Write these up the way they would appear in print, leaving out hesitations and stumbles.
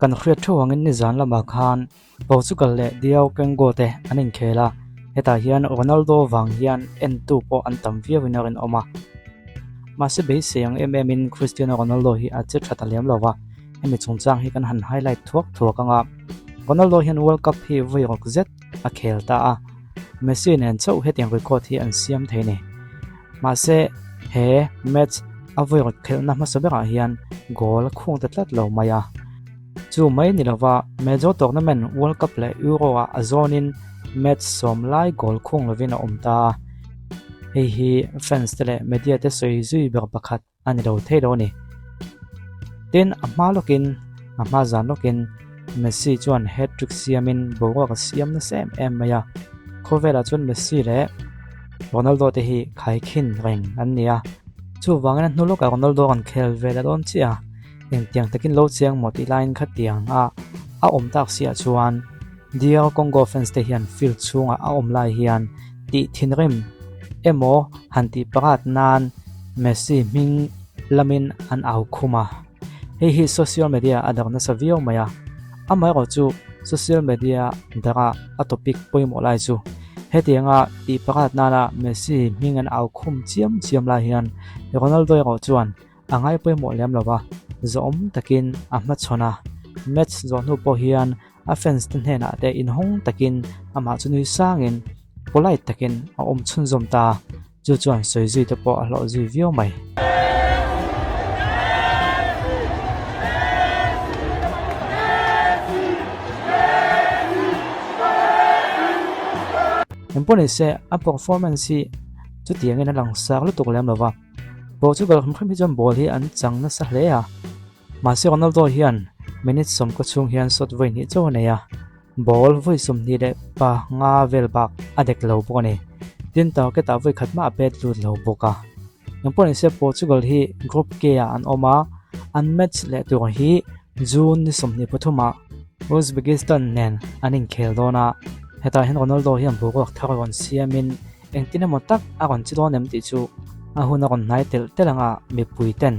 Kan hriat theuh angin nizan lamah khan Portugal leh Diao Kengo te an inkhel a, hetah hian Ronaldo vang hian entu pawh an tam viauin a rinawm a. Mahse beisei ang em emin Cristiano Ronaldo hi a che tha ta lem lo va, hemi chungchang hi kan han highlight thuak thuak ang a. Ronaldo hian World Cup hi vawi rawk zet a khel ta a, Messi nen chauh hetiang record hi an siam thei ni. Mahse he match a vawi rawk khelhna hmasa berah hian goal a khung ta tlat lo mai a. Chu mai ni lova Major Tournament World Cup leh Euro ah a zawnin match sawm lai goal khung lovin a awm ta a, hei hi fans te leh media te sawi zui ber pakhat a ni lo thei lo a ni. Tin, a hma lawkin, a hma zan lawkin Messi chuan hat-trick siamin boruak a siam nasa em em mai a, khawvelah chuan Messi leh Ronaldo te hi khaikhin reng an ni a, chuvangin a hnu lawkah Ronaldo an khel ve la dawn chiah a. Engtiang takin lo chiang maw tih laiin khatiang a a awm tak siah chuan DR Congo fans te hian field chhungah a awm lai hian tih thinrim emaw han tih pakhat nan Messi hming lamin an au khum a. Hei hi social media a darh nasa viau mai a, amaherawh chu social media darh a topic pawimawh lai chu hetianga tih pakhat nana Messi hming an au khum chiam chiam lai hian Ronaldo erawh chuan A ngai pawimawh lem lo va, zawhawm takin a hmachhawn a, match zawh hnu pawh hian a fans te hnenah te inhawng takin amah chu nui sangin polite takin a awm chhunzawm ta a, chu chuan sawi zui te pawh a hlawh zui viau mai. Engpawhnise a performance hi chutiangin a langsar lutuk lem lo va. Portugal hrim hrim hi chuan ball hi an chang nasa hle a, mahse Ronaldo hian minute sawmkaw chhung hian shot vawi hnih chauh a nei a, ball vawi 25 vel bak a dek lo bawk a ni. Tin, target ah vawi khat mah a pet lut lo bawk a. Engpawh nise Portugal hi Group K ah an awm a, an match leh tur hi June ni 23 ah Uzbekistan nen an inkhel dawn a, hetah hian Ronaldo hian boruak thar rawn siamin Engtin emaw tak a rawn chi dawn em tih chu a hun a rawn hnai telh telh anga mipui ten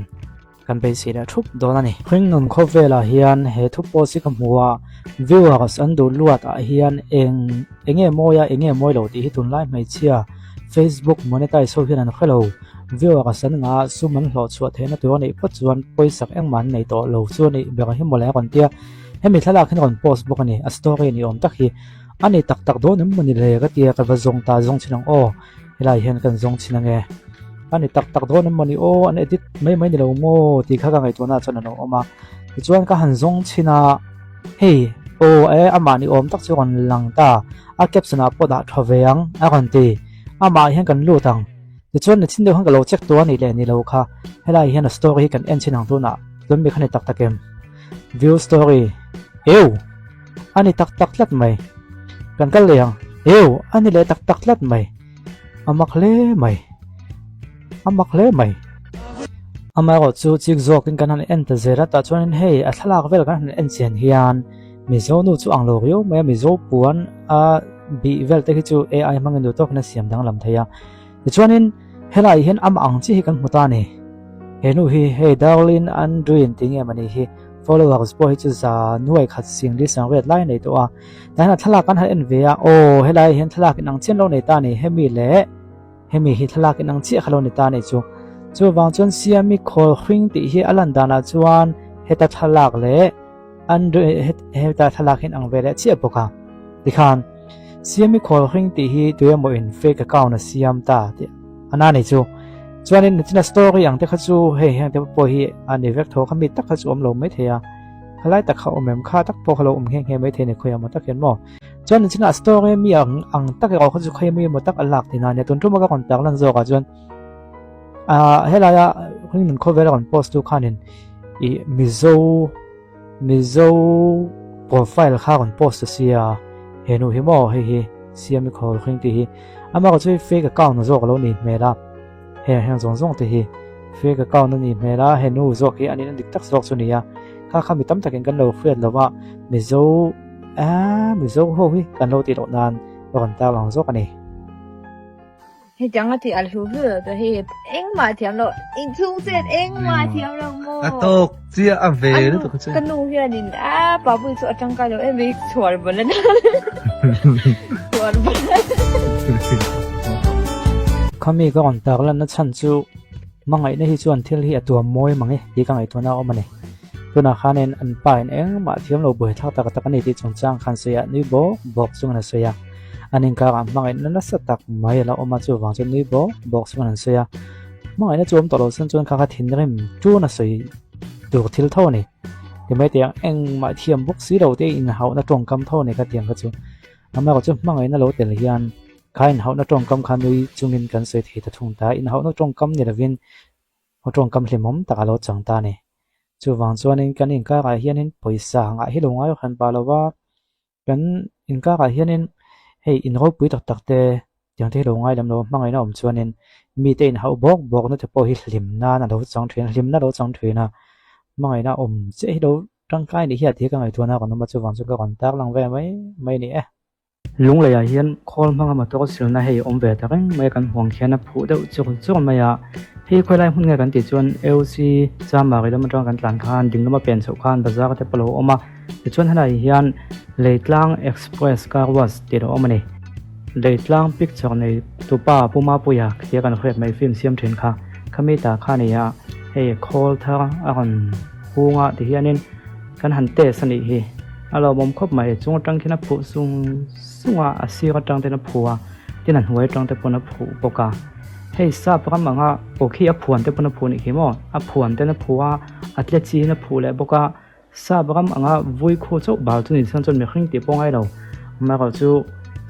kan beisei leh thup dawn a ni. Hringnun khawvelah hian he thu post hi ka hmu a, viewers an duh luat ah hian eng enge mawi a enge mawi lo tih hi tunlai hmeichhia Facebook monetize ho hian an hre lo. Viewers an ngah a, sum an hlawh chhuah theihna tur a neih phawt chuan pawisak engmah an nei tawh lo chu a nih ber hi mawle a rawn tia. Hemi thlalak hian a rawn post bawk a ni, a story ni awm tak hi. A ni tak tak dawn em mawni le ka tia ka va zawng ta zawng chin ang aw helai hian kan zawng chin ange a ni tak tak dawn em mawni aw an edit mai mai ni lo maw tih kha ka ngaihtuahna ah chuan a lo awm a tichuan ka han zawng chin a hei aw e amah ni awm tak chu a rawn lang ta a caption ah pawh dah tha ve ang a rawn ti amah hian kan lut ang tichuan nichin deuh khan ka lo check tawh a nih leh ni lo kha helai hian a story hi kan en chin ang tunah chuan mi kha ni tak tak em view story eu. A ni tak tak tlat mai. Kan kal leh ang. Eu, a ni leh tak tak tlat mai. A mak hle mai. A mak hle mai. Amaherawh chu chik zawkin kan han en ta zel a, tah chuanin hei a thlalak vel kan han en chian hian Mizo nu chu ang lo riau mai a, Mizo puan a bih vel te khi chu AI hmangin duh tawkin a siam danglam thei a. Tichuanin helaiah hian amah ang chiah hi kan hmu ta a ni. He nu hi hei Darlene Andreen tih nge mah ni hi. Followers pawh hi chu za nuai khat sing li sang riat lai a nei tawh a, tah hian a thlalak kan han en ve a, aw helai hian thlalak inang chian lo nei ta a ni, hemi leh hemi hi thlalak inang chiah kha lo ni ta a ni chu. Chuvang chuan Siami khawl hring tih hi a lan danah chuan heta thlalak leh heta thlalak hi inang ve leh chiah bawk a, tikhan Siami khawl hring tih hi tuemaw in fake account a siam ta tih a na ni chu. Chuanin nichina story ang te kha chu hei heng te pawh hi a ni vek tho kha mi tak kha chu awm lo mai thei a, khalai tak kha awm em kha tak pawh kha lo awm nghe nghe mai thei a ni khawi emaw tak hian maw. Chuan nichina story mi ang ang tak erawh kha chu khawi emaw emaw tak a lak thin a nia tun tum a ka rawn tak lan zawk ah chuan ah helaia hring nun khawvel a rawn post tu khanin ih Mizo Mizo profile kha rawn post ta sia he nu hi maw hei hi Siami khawl hring tih hi amah erawh chu hei fake account zawk a lo nih hmel a heng heng zawng zawng te hi fake account a nih hmel a he nu zawk hi an in dik tak zawk chu a ni a kha kha mi tam takin kan lo hriat lo va Mizo aaa Mizo ho hi kan lo tih loh nan a rawn tarlang zawk a ni. Hetiang a tih a hlu hlu lo tawh hei engmah thiam lo inchhung chet engmah thiam lo maw. A tawk chiah a ve lutuk chu. Ka nu hianin a Papui chu a tangkai lo em mai chhuar bal a chhuar bal a. Khami ka rawn tar lanna chhan chu hmangaihna hi chuan thil hi a tuam mawi mang e tih ka ngaihtuahna a awm a ni. Tunah khanin an pa in engmah thiam lo buaithlak tak tak a ni tih chungchang khan sawi a, nui bawk bawk chungin a sawi a. An inkarah hmangaihna nasa tak mai a la awm a, chuvang chuan nui bawk bawk chungin an sawi a. Hmangaihna chu awm tawh lo chuan chuan kha kha thinrim tun a sawi tur thil tho a ni. Timai tiang engmah thiam bawk si lo te inhauhna tawngkam tho a ni kha tiang kha chu. Amaherawhchu chu hmangaihna lo tel hian kha inhauhna tawngkam kha nui chungin kan sawi thei ta thung ta. Inhauhna tawngkam ni lovin Aw tawngkam hlimawm tak a lo chang ta a ni. Chuvang chuanin kan inkarah hianin pawisa ngah hi lo ngai hran pah lo va, kan inkarah hianin hei inropui tak tak te tiang te hi lo ngai lem lo a, hmangaihna awm chuanin mite inhauh bawk bawkna te pawh hi hlim nan a lo chang thin a, hlimna a lo chang thin a, hmangaihna awm chiah hi lo tangkai ni hian tih hi ka ngaihtuahna a rawn awm a, chuvang chuan ka rawn tarlang ve mai mai a ni e. Lungleiah hian khawl hmanga motor silna hei awm ve ta reng mai a, kan huang khian a phuh deuh chur chur mai a. Hei khawilai hmun nge kan tih chuan AOC Chamari lam atanga kan tlan khan ding lama pen chhoh khan bazar te pawh a lo awm a, tichuan helaiah hian Leitlang Express Car Wash tih a lo awm a ni. Leitlang picture nei tupa Pu Mapuia tia kan hriat mai film siam thin kha khami ta kha a ni a, hei khawl thar a rawn hung a tihianin Kan han test a nih hi. A lawmawm khawp mai. Chung atang khian a phuh sung sung a, a sir atang ten a phuh a, tin a hnuai atang te pawn a phuh bawk a. Hei sap ram anga aw khi a phuan te pawn a phuh a nih khi maw? A phuan ten a phuh a, a tle chiin a phuh leh bawk a. Sap ram anga vui khu chauh bal chu ni chuan chuan mihring tih pawh ngai lo. Amaherawh chu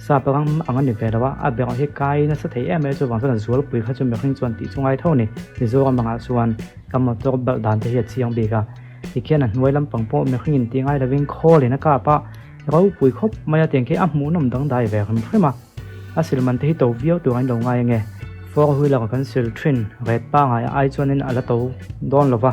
sap ram ang a ni ve lo a, a berah hi kai nasa thei em mai a, chuvang chuan a zualpui kha chu mihring chuan tih chu ngai tho a ni. Mizoram angah chuan ka motor balh dan te hi a chiang bik a. Tikhian a hnuai lampang pawh mihring in tih ngai lovin khawl in a kap a, ropui khawp mai a tiang khi a hmuhnawm dangdai ve hrim hrim a. A sil man te hi to viau tur an lo ngai ange. Four wheeler kan sil thin ret pangai ai chuanin a la to dawn lova,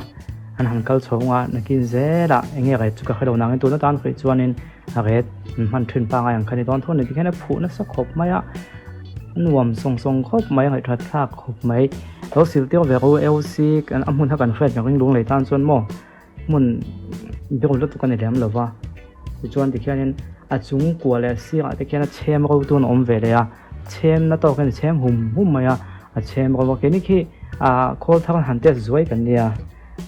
an han kal chho anga nakin zelah enge ret chu ka hre lo nangin tun atan hrih chuanin a ret an hman thin pangai ang kha ni dawn tho a ni. Tikhian a phuh nasa khawp mai a, a nuam sawng sawng khawp mai a ngaihthat thlak khawp mai. Lo sil tir ve ru AOC kan a hmun kha kan hriat ring lung lei tan chuan maw hmun biru lutuk a ni lem lo va tichuan tikhianin a chung kua leh sirah te khian a chhem ro tun a awm ve leh a chhem na tawk hian a chhem hum hum mai a a chhem ro a keini khi ah khawl thar an han test zuai kan nia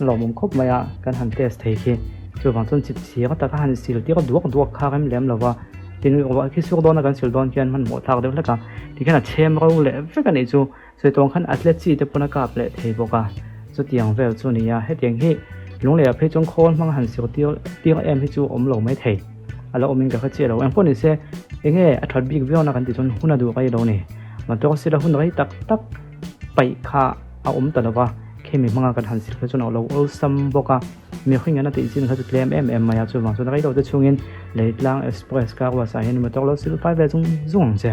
lawmawm khawp mai a kan han test thei khi chuvang chuan chip chhir taka han sil tir duak duak kha rem lem lo va tin ruah khi sur dawn a kan sil dawn khian hmanhmawh thlak deuh hlek a tikhian a chhem ro leh vek a nih chu. Sawi tawng khan athlete chi te pawn a kap leh thei bawk a, chutiang vel chu a ni a, hetiang hi Lungleiah phei chuan khawl hmang han sir tir tir em hi chu awm lo mai thei, a la awmin ka hre chiah lo. Engpawh ni se enge a that bik viau na kan tih chuan hun a duh rei lo ni. Motor sila hun rei tak tak paih kha a awm ta lo va, khemi hmanga kan han sir kha chuan a lo awlsam bawk a, mihring an a tih chin kha chu tlem em em mai a, chuvang chuan rei lo te chhungin Leitlang Express car wash ah hian motor lo sil fai ve zung zung ang che.